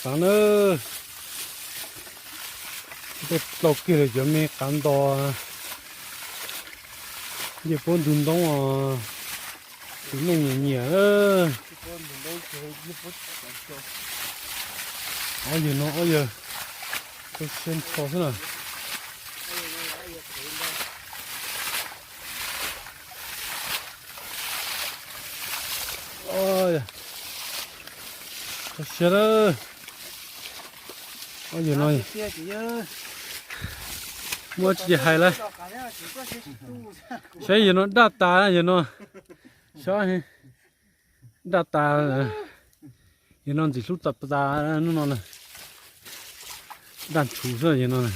Qav na, tej dlau kiag lawm cov me qav ntos, ncej puab ntug ntoob os, tus neeg nyiam nyiam. Ob yawg no ob yawg, siab ntsho xwb na. Siab lawm. Ob yawg no muaj tsis hais lawm. Saib yawg no daj tas yawg no. Saib daj tas. Yawg no ntxim hlub tas tas hnub no na. Daj ntshuv xwb yawg no na.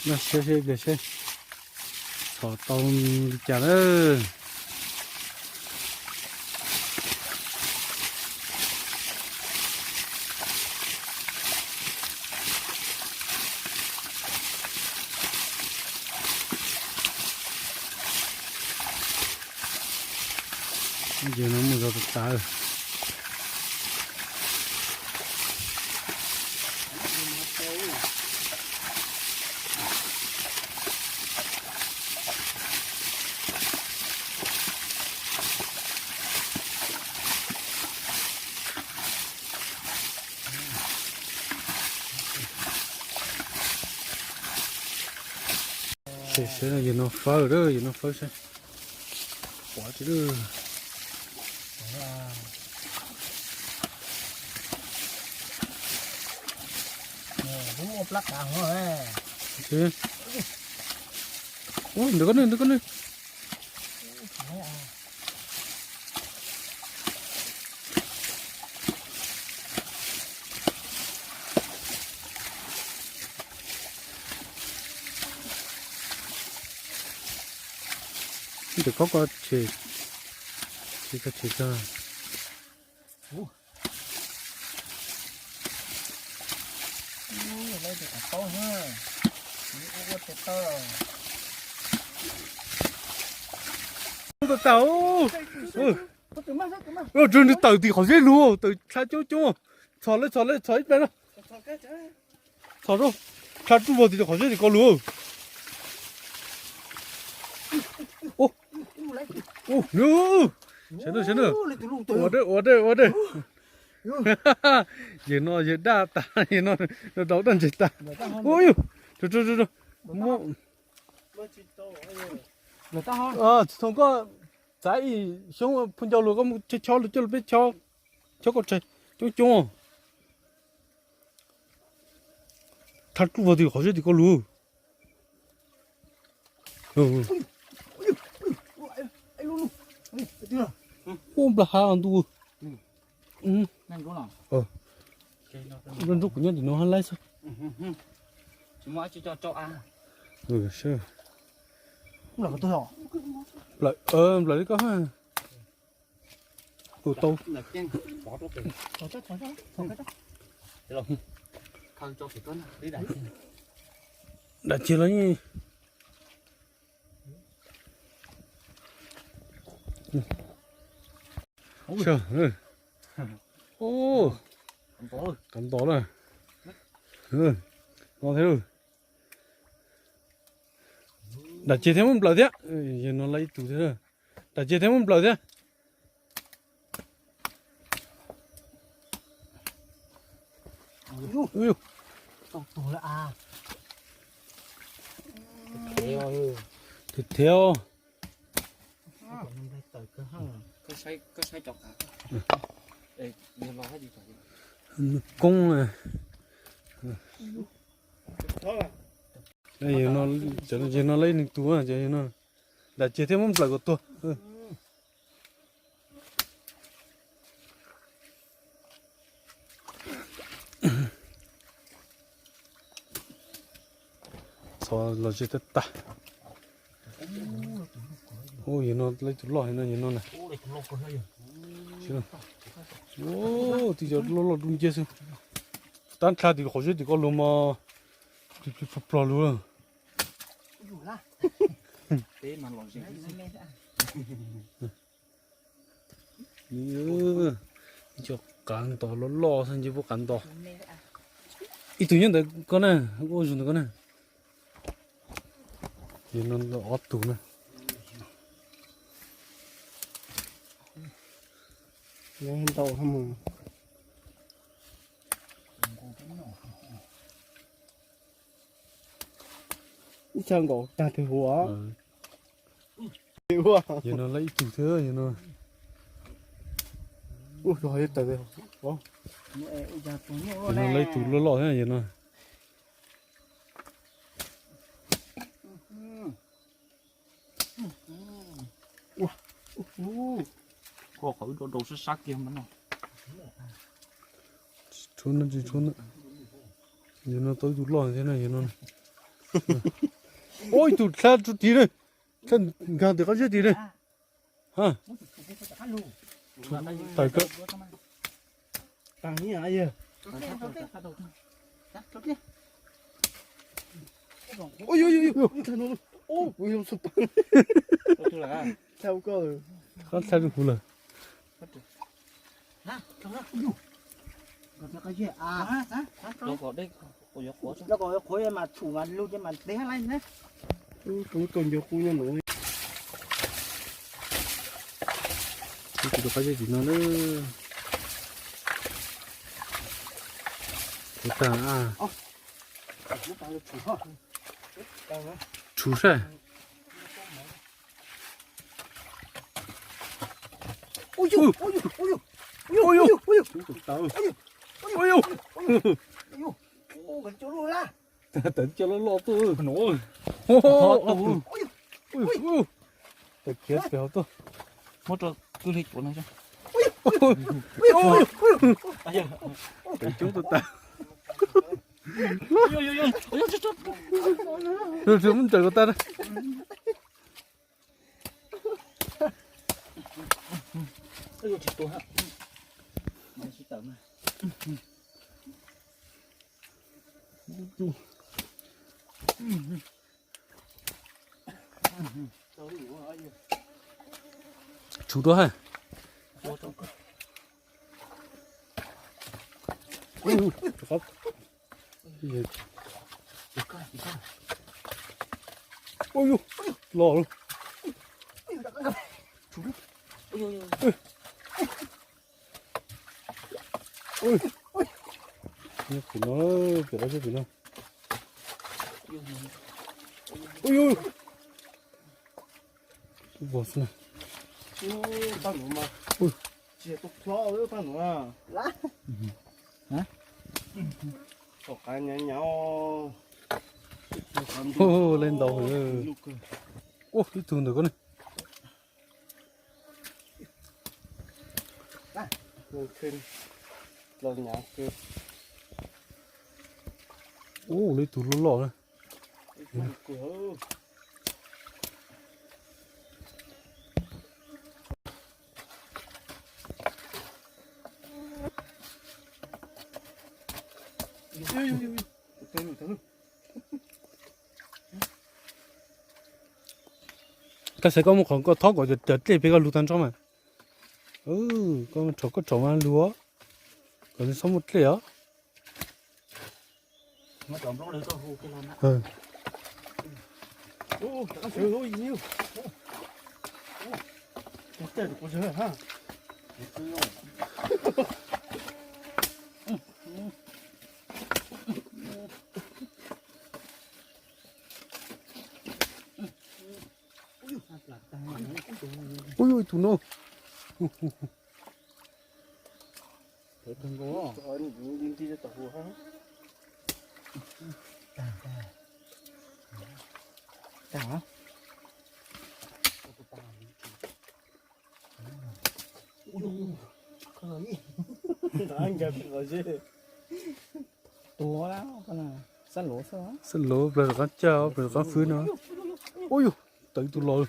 Noj siab seb ib pliag seb txhom tau li cas lawm. Ces no muaj zog tas tas. Saib, yawg no fawb, yawg no fawb saib. Pom tsis. Ntawd koj ne, ntawd koj ne. Ntawm koj ko tshem, tshem koj tshem koj. Tau, tau. Nws tawm tim qhov zeb lug, tawm dha coob coob. Txhom lawm, txhom lawm, txhom ib pliag no. Txhom, dha tsuj vog tim qhov zeb tim ko lug. Saib na, saib na. Ua dej, ua dej, ua dej. Yawg no yawg daj tas, yawg no daus daj ntseg tas. Ua yus, tsis thooj koj txav ib xyoob phu ncau lug koj mus chob lug coj lug peb chob, chob koj tshais coob coob. Dha tsuj vog tim qhov zeb tim ko lug. Ua nplas hav ntu. Nrog kuv nyob tim no hab laib xwb. Nplawm li koj. Tus tau. Dam ceg los. Qab nto na. Dam ceg thiab muab nplawm thiab. Yawg no laib ib tug thiab. Dam ceg thiab muab nplawm thiab. Thiab thiab. Koob. Yawg no laib ib tug, dam ceg thiab muab nplawm kom tuag. Txhom los ze tag tag. Yawg no laib tus loj no, yawg no na. Ub, twb yog loj loj dub nciab xwb. Tab nrha tim qhov zeb tim ko lug mas plig plig plog plog lug. Peb mas los ze xwb. Ib co qav ntos loj loj xwb, nce puab qav ntos. Ib tug nyob ntawd koj na, ua zus ntawd koj na. Yog no ob tug na. Ntau. Ib txha nkaum tag twg huv. Yog no lawm ib tug thiab yog no. Yog no lawm ib tug loj loj thiab yog no. Koj qhov wb rau rau sab sab kiag mas no. Tshuav no tsis tshuav no. Yog no tau ib tug loj thiab no yog no. Ua ib tug dlha rau tid na. Dlha nkag tim qab zeb tid na. Tawm kawg. Qab dlha rau kuv lawm. Tus rau qab zeb tim no na. Kuv tag a. Tshum saib. Ui, ui, ui, ui, ui, ui, ui, ui, ui, tawm cov loj loj tuaj no. Tawm khiav pem hauv tuaj. Muab rau kwj hli cuav no. Tawm coob tuaj tas. Muab nrawm ko tas. Tsum dua ha. Ui, los. Nyob pem no, pem qab zeb pem no. Ui, ui. Ua xwb na. Paj nuav mas tsis yog tuaj plhob paj nuav. Tom qav nyav nyav. Hu, le ntau. Ua ib tug ntawm ko ne. Ua, le tug loj loj na. Koj xav koj muab qhov koj thob kom cov dlej pem koj lug tag nrho mas. Koj rhaum koj rhaum mas lug os, kom nws txhob muaj dlej os. Ui, ui, tus no. Xab lauv, plaws rov qab caj, plaws rov qab fwb no. Ua yug, tawm tus los.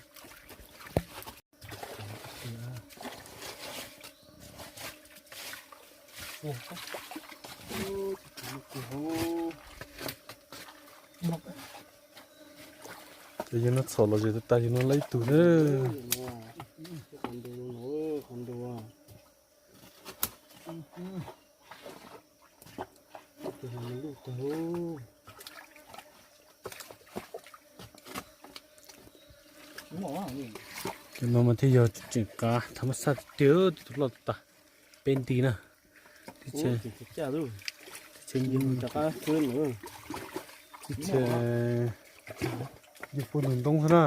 Ces yog no txhom los zem tas, yog no lawm ib tug na. Cov no mas thiaj yog tseem qav thab mab xaj tiag, tus loj tas peb nti na. Tib tse, tib tse, tib tse, yus pug ntug ntoo xwb na.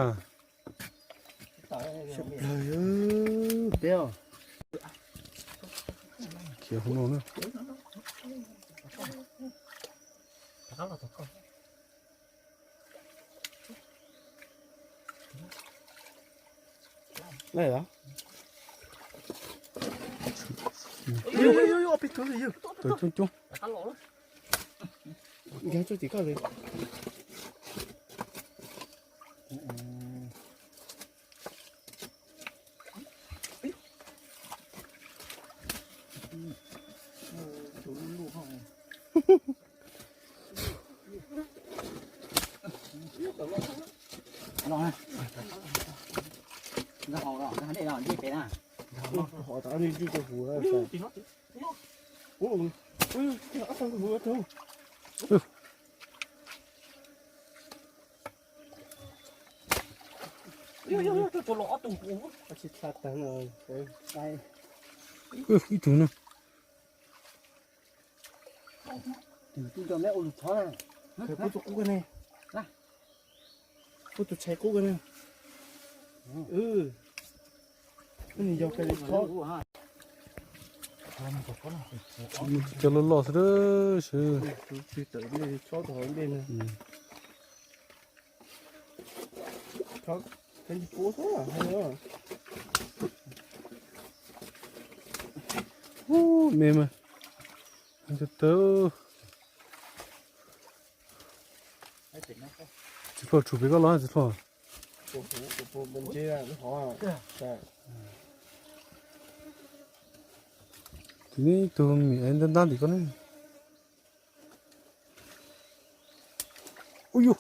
Khiav hauv no na. Tawm coob coob. Nkag tsuj tim koj li. Los na. Nta hau los, nta dej los, nta pem na. Hau tas ntswj rau kuv. Ub, ub, ub, ub. Ib tug no. Tus nco meb ua lus tshov na. Pub tus qub ne. Pub tus tshais qub ne. Nws yog kali tshov. Cov loj loj xwb sib. Tawm tshov rau hauv ntej na. Ub, me mas. Txiv Hluas, tshum pem koj los Txiv Hluas. Tus ne ib tug mim ntab ntab tim koj ne. Ub yus.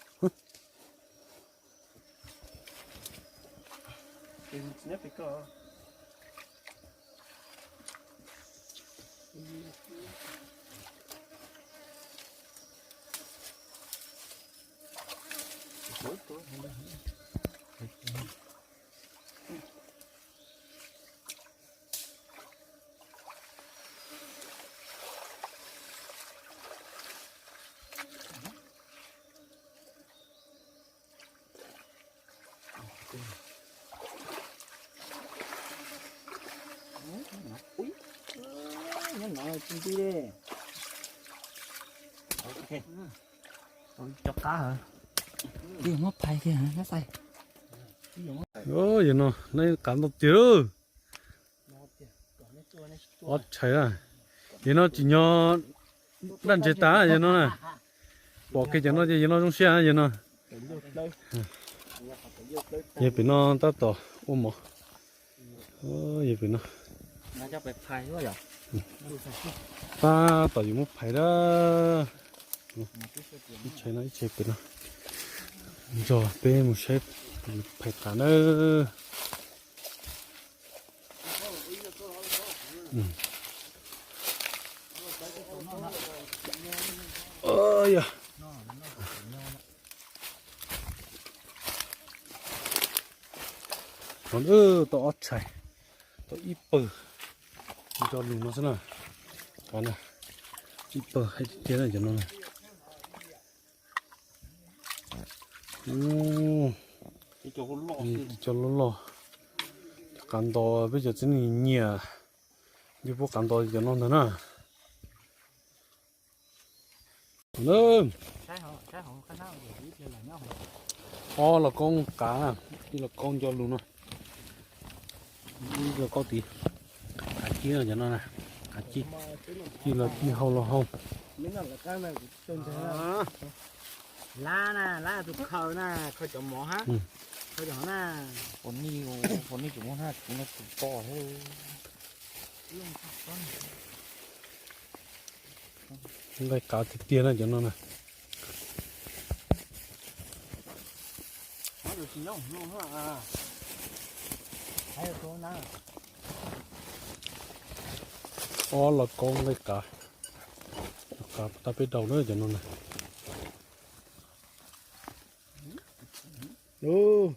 Cov qab, muab phais kiag nab xais. Yog no, nab qav ntau tiag lauj. Ob tshais na. Yog no tsim nyog daj ntseg tas yog no na. Pom kiag cov no ces yog no zoo siab yog no. Yog pem no tab tom ua mov. Yog pem no. Tab tom yuav muab phais lawm. Ib tshais no ib tshais pem no. Nrog peb mus saib phais tas nawb. Yog no, tau ob tshais, tau ib pawg nrog lus no xwb na. Ib pawg hais tiag tiag na cov no na. Cov loj loj, qav nto, peb cov txiv neej nyiam, nyiam pub qav nto cov no ntag na. Ob los kaub qav, ib los kaub nco lus no, ib los kaub tid. Qav cib no cov no na, qav cib, cib los cib hau los hau. Lab na, lab tus khaws na, khaws cov mov hab, khaws cov hov na. Pos nej, pos nej tsis muaj hab, kuv no tus pos. Nqaij qav tiag tiag na cov no na. Ob los koob nqaij qav, qav tau peb daus na cov no na. Ub,